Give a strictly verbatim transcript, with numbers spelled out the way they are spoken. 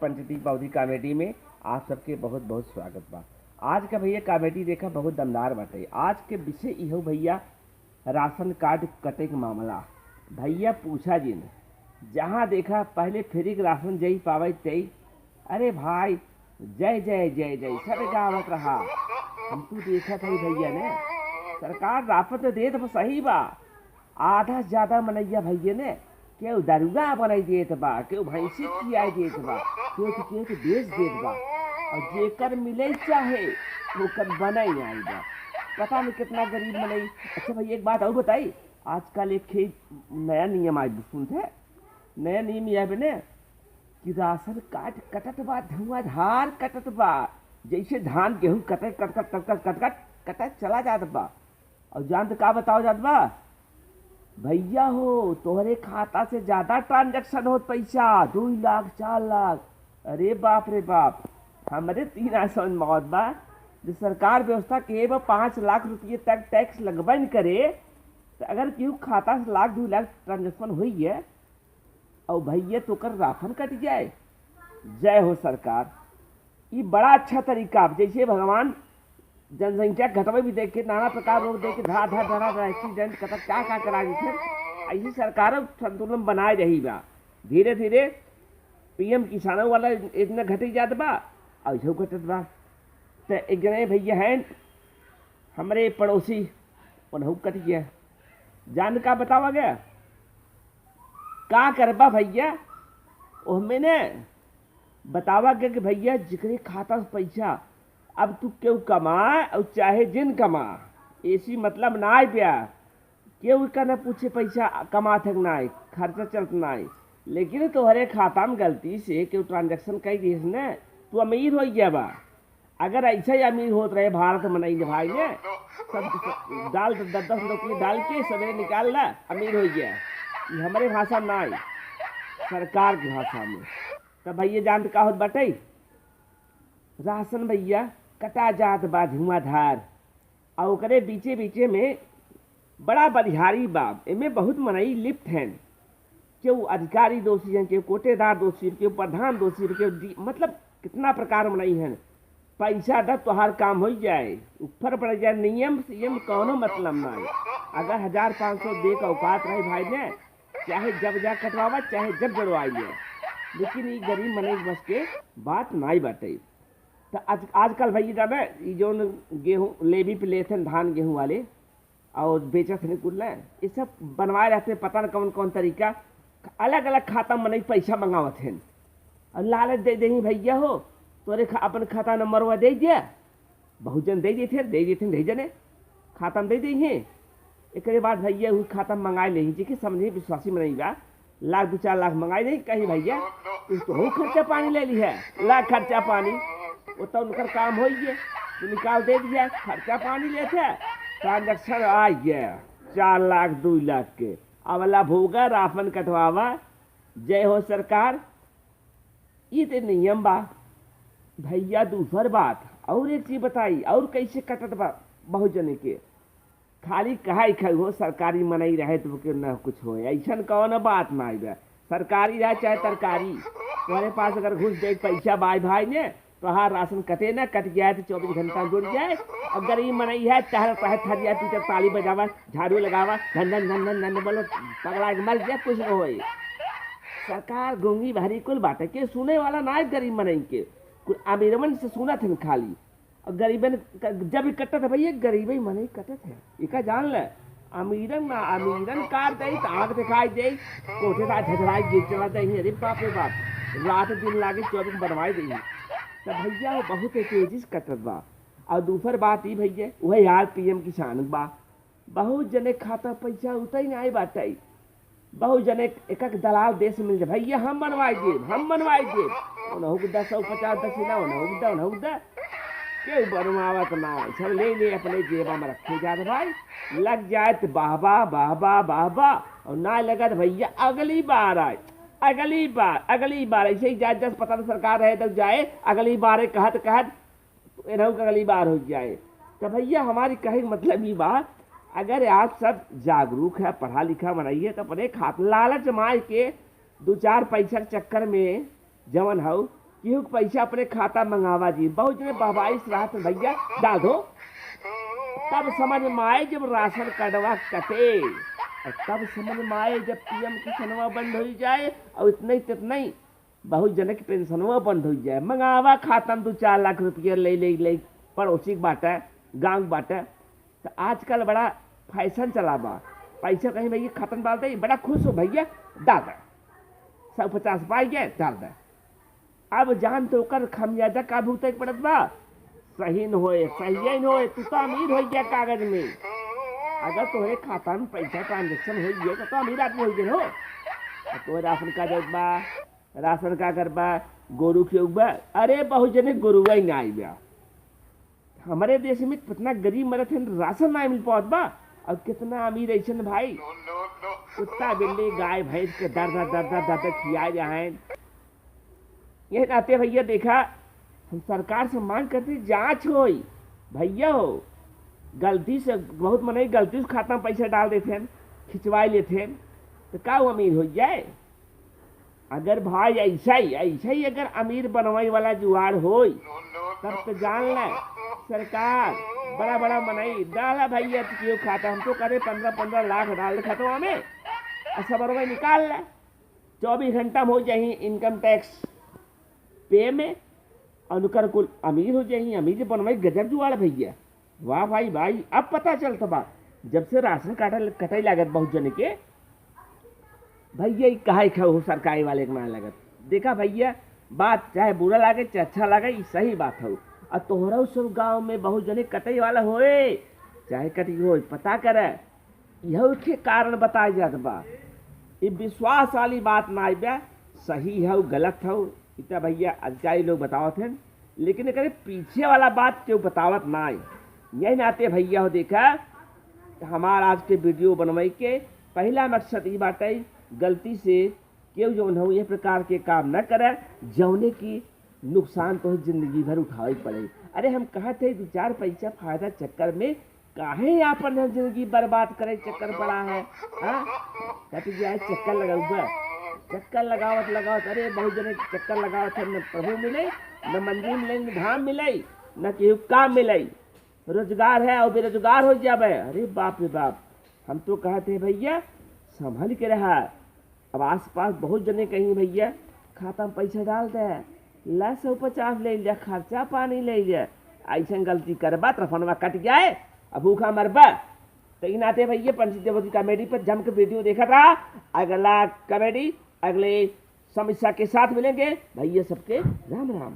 पंचदीप बाउदी कॉमेडी में आप सबके बहुत बहुत स्वागत बा। आज का भैया कॉमेडी देखा बहुत दमदार बाटे। आज के विषय इहो भैया, राशन कार्ड कटे के मामला। भैया पूछा जिन, जहाँ देखा पहले फ्री के राशन जई पावे तई। अरे भाई, जय जय जय जय सब गावत रहा। हम तू देखत हई भैया ने, सरकार राशन तो देत बा, सही बा, आधा से ज्यादा मनैया भैया ने केहू दरुआ बनाई देत बा, केहू भैंसी खियाई देत बा, केहू तो केहू तो बेच देत बा, और जेकर मिले चाहे ओकर बनाई आई बा। पता नहीं कितना गरीब मनई। अच्छा भैया, एक बात और बताई, आजकल एक खे नया नियम आई सुनते, नया नियम ये बने कि राशन कार्ड कटत बा, धुआंधार कटत बा, जैसे धान गेहूं कटे, कट कट कट कट कट कट कटत चला जात बा। और जानत का बताओ जात बा भैया हो, तोहरे खाता से ज्यादा ट्रांजैक्शन होत पैसा, दो लाख, चार लाख। अरे बाप रे बाप, हमरे तीन आसान मौत बा। जो सरकार व्यवस्था के बा पाँच लाख रुपये तक टैक्स लगबे न करे, तो अगर केहू खाता से लाख दो लाख ट्रांजैक्शन होई है, और भैया तोकर राशन कट जाए। जय हो सरकार, ई बड़ा अच्छा तरीका। अब जैसे भगवान जनसंख्या घटवे भी देख के नाना प्रकार रोग देख के धड़ा धड़ धड़ा धड़ एक्सीडेंट कतक का का करा देते, ऐसी सरकार संतुलन बनाए रही बा। धीरे धीरे पीएम किसानों वाला इतना घटी जात बा, और ऐसे घटत बा। तो एक जने भैया हैं हमरे पड़ोसी, उनहू कट गया। जान का बतावा गया, का करबा भैया? ओहमे ने बतावा गया कि भैया जिकरे खाता से पैसा, अब तू केहू कमा और चाहे जिन कमा, ऐसी मतलब ना आए प्या। केहू का न पूछे पैसा कमात है कि नाई, खर्चा चलत नाई, लेकिन तोहरे खाता में गलती से केहू ट्रांजैक्शन कई दिस ने, तू अमीर हो गया बा। अगर ऐसा ही अमीर होत रहे भारत में, नहीं भाई ने सब डाल दस दस रुपये डाल के सवेरे निकाल ला, अमीर हो गया। ये हमारे भाषा में ना आई, सरकार की भाषा में। तब भैया जानत का होत बाटे, राशन भैया कटा जात बा धुआंधार, और ओकरे बीचे बीचे में बड़ा बलिहारी बा। एमे बहुत मनई लिप्त हैं, केहू अधिकारी दोषी हैं, केहू कोटेदार दोषी, केहू प्रधान दोषी, केहू डी-, मतलब कितना प्रकार मनई हैं। पैसा द तोहार काम हो जाए, ऊपर पड़ जाए नियम सियम, कौनो मतलब ना है। अगर हजार पाँच सौ दे के औकात रहे भाई ने, चाहे जब जा कटवावा, चाहे जब जड़वाई ले, लेकिन ई गरीब मनई बस के बात नाई बाटे। तो आज आजकल भैया जाने ई जौन गेहूँ लेवी पे लेते हैं धान गेहूँ वाले, और बेचत हैं कुल ना, ये सब बनवाए रहते हैं, पता न कौन कौन तरीका, अलग अलग खाता में मनई पैसा मंगावत हैं और लालच दे देही भैया हो, तोरे खा, अपन खाता नंबर वा दे दिया। बहुत जन दे देते हैं, दे देते हैं, दे जने खाता में दे देही। एकरे बाद भैया हुई खाता में मंगाए लेही, जेके समझे विश्वासी मनई बा, लाख दो चार लाख मंगाई दे, कही भैया तू तो हो खर्चा पानी ले ली है, ला खर्चा पानी, वो तो उनकर काम हो गया, तू निकाल दे दिया, खर्चा पानी लेते, ट्रांजैक्शन आ गया चार लाख दो लाख के। अब ला भोगा राशन कटवावा। जय हो सरकार। ई ते नियम बा भैया। दूसर बात और एक चीज बताई, और कैसे कटत बा बहुत जने के। खाली कहाई खाई हो, सरकारी मनई रहे तो के न कुछ होए, ऐसन कौन बात ना बा। सरकारी रहे चाहे तरकारी, तुम्हारे पास अगर घुस दे पैसा बाय भाई ने, तो हाँ राशन कटे ना, कट जाए तो चौबीस घंटा जुड़ जाए। और गरीब मनई है, टहल टहल थरिया पीछे ताली बजावा, झाड़ू लगावा, धन धन धन धन धन बोलो, पगला के मर जाए, कुछ न होए। सरकार गूंगी बहरी कुल बाटे, के सुने वाला ना है गरीब मनई के, कुल अमीरवन से सुनत हन खाली। और गरीबन क-, जब भी कटत है भैया, गरीबे मनई कटत है, इका जान ले। अमीरन ना, अमीरन काट दे तो आँख दिखाई दे, कोठे सा झझराई गिर चला दे, अरे बाप रे बाप, रात दिन लागे चौबीस बनवाई दे। तो भैया वो बहुत ही तेजी से कटत बा। और दूसर बात ई भैया, वही हाल पीएम किसान बा, बहुत जने खाता पैसा उतई नाई बाटे। बहुत जने एक एक दलाल देश मिल जाए, भैया हम बनवाई देब, हम बनवाई देब। उनहु के दस और पचास दक्षिणा, उनहु के दा, उनहु के दा। केहू बनवावत ना, सब ले ले अपने जेबा में रखे जात भाई। लग जाए तो बाहबा, बाहबा, बाहबा, और ना लगा तो भैया अगली बार आए, अगली बार, अगली बार। ऐसे ही जाए जस पता न सरकार रहे तो जाए, अगली बार कहत कहत एनहु के अगली बार हो जाए। तो भैया हमारी कहे के मतलब ई बा, अगर आज सब जागरूक है, पढ़ा लिखा मनई है, तो अपने खात लालच मार के दो चार पैसा के चक्कर में जवन हऊ केहू के पैसा अपने खाता मंगावा जी, बहुत जने बहबाइस रहत हैं भइया, डाल दो। तब समझ में आए जब राशन कार्डवा कटे, और तब समझ में आए जब पीएम किसनवा बंद होइ जाए, और इतने ही तितने ही बहुत जने के पेंशनवा बंद होइ जाए। मंगावा खाता में दो चार लाख रुपया ले, ले, ले, पड़ोसी के बाटे, गाँव के बाटे। तो आजकल बड़ा फैशन चला बा, पैसा कहीं भइया खाता में डाल दे, बड़ा खुश हो भइया, डाल दे, सौ पचास पाइ गए, डाल दे। अब जान तो ओकर खमियाजा का भुगते के पड़त बा। सही न होए, सही न होए, तू तो अमीर होइ गया कागज में। अगर तोहरे खाता में पैसा ट्रांजैक्शन होइ गया तो, तो अमीर आदमी होइ गया हो। अब तोहरे राशन का जरूरत बा, राशन का कर बा, गोरू के बा। अरे बहुत जने गोरुआ ही ना आई बा। हमारे देश में कितना गरीब मरत हैं, राशन ना मिल पावत बा, और कितना अमीर ऐसन भाई कुत्ता बिल्ली गाय भैंस के दर दर दर दर दर दर खिया जा हैं। ये नाते भइया देखा, हम सरकार से मांग करते जांच होई। भइया हो, गलती से बहुत मनई गलती से खाता में पैसा डाल देते हैं, खिंचवाई लेते हैं, तो का वो अमीर हो जाए? अगर भाई ऐसा ही, ऐसा ही अगर अमीर बनवाई वाला जुआड़ होई, तब तो जान ले सरकार बड़ा बड़ा मनई डाला भइया, तो क्यों खाता? हम तो करे पन्द्रह पन्द्रह लाख डाल दे खतवा में, और सब रुपये निकाल ले। चौबीस घंटा में हो जाही इनकम टैक्स पे में, और उनकर कुल अमीर हो जाही, अमीर बनवाई गजब जुआड़ भइया। वाह भाई भाई, अब पता चलत बा, जब से राशन काटे, कटे लागत बहुत जने के। भइया, ई काहे खाऊ हो सरकारी वाले के ना लागत? देखा भइया, बात चाहे बुरा लागे, चाहे अच्छा लागे, ई सही बात हौ। आ तोहरा सब गाँव में बहुत जने कटे वाला होए, चाहे कटी होए, पता करे। यह के कारण बताया जात बा। ई विश्वास वाली बात ना बा, सही हौ, गलत हौ, इतना भइया अधिकारी लोग बतावत हैं, लेकिन एकरे पीछे वाला बात केहू बतावत ना। यही नाते भइया हो, देखा, हमार आज के वीडियो बनवाई के पहला मकसद ई बाटे, गलती से केहू जौन हो ये प्रकार के काम न करे, जौने की नुकसान तो जिंदगी भर उठावे के पड़े। अरे हम कहत है दो चार पैसा फायदा चक्कर में काहे आपन हम जिंदगी बर्बाद करे चक्कर पड़ा है, हाँ? कट जाए चक्कर लगाऊ बा, चक्कर लगावत लगावत, अरे बहुत जने चक्कर लगावत है, न प्रभु मिले, न मंदिर मिले, न धाम मिले, न केहू काम मिले, रोजगार है और बेरोजगार हो जाबे। अरे बाप रे बाप, हम तो कहत है भइया संभल के रहा। अब आसपास बहुत जने कहीं भइया खाता में पैसा डाल दे, ला सौ पचास ले ले, खर्चा पानी ले ले, ऐसन गलती करबा तो फोनवा कट जाए, अब भूखा मरबा। तो ई नाते भइया पंडित देवती कॉमेडी पर जम के वीडियो देखत रहा। अगला कॉमेडी अगले समस्या के साथ मिलेंगे। भइया सबके राम राम।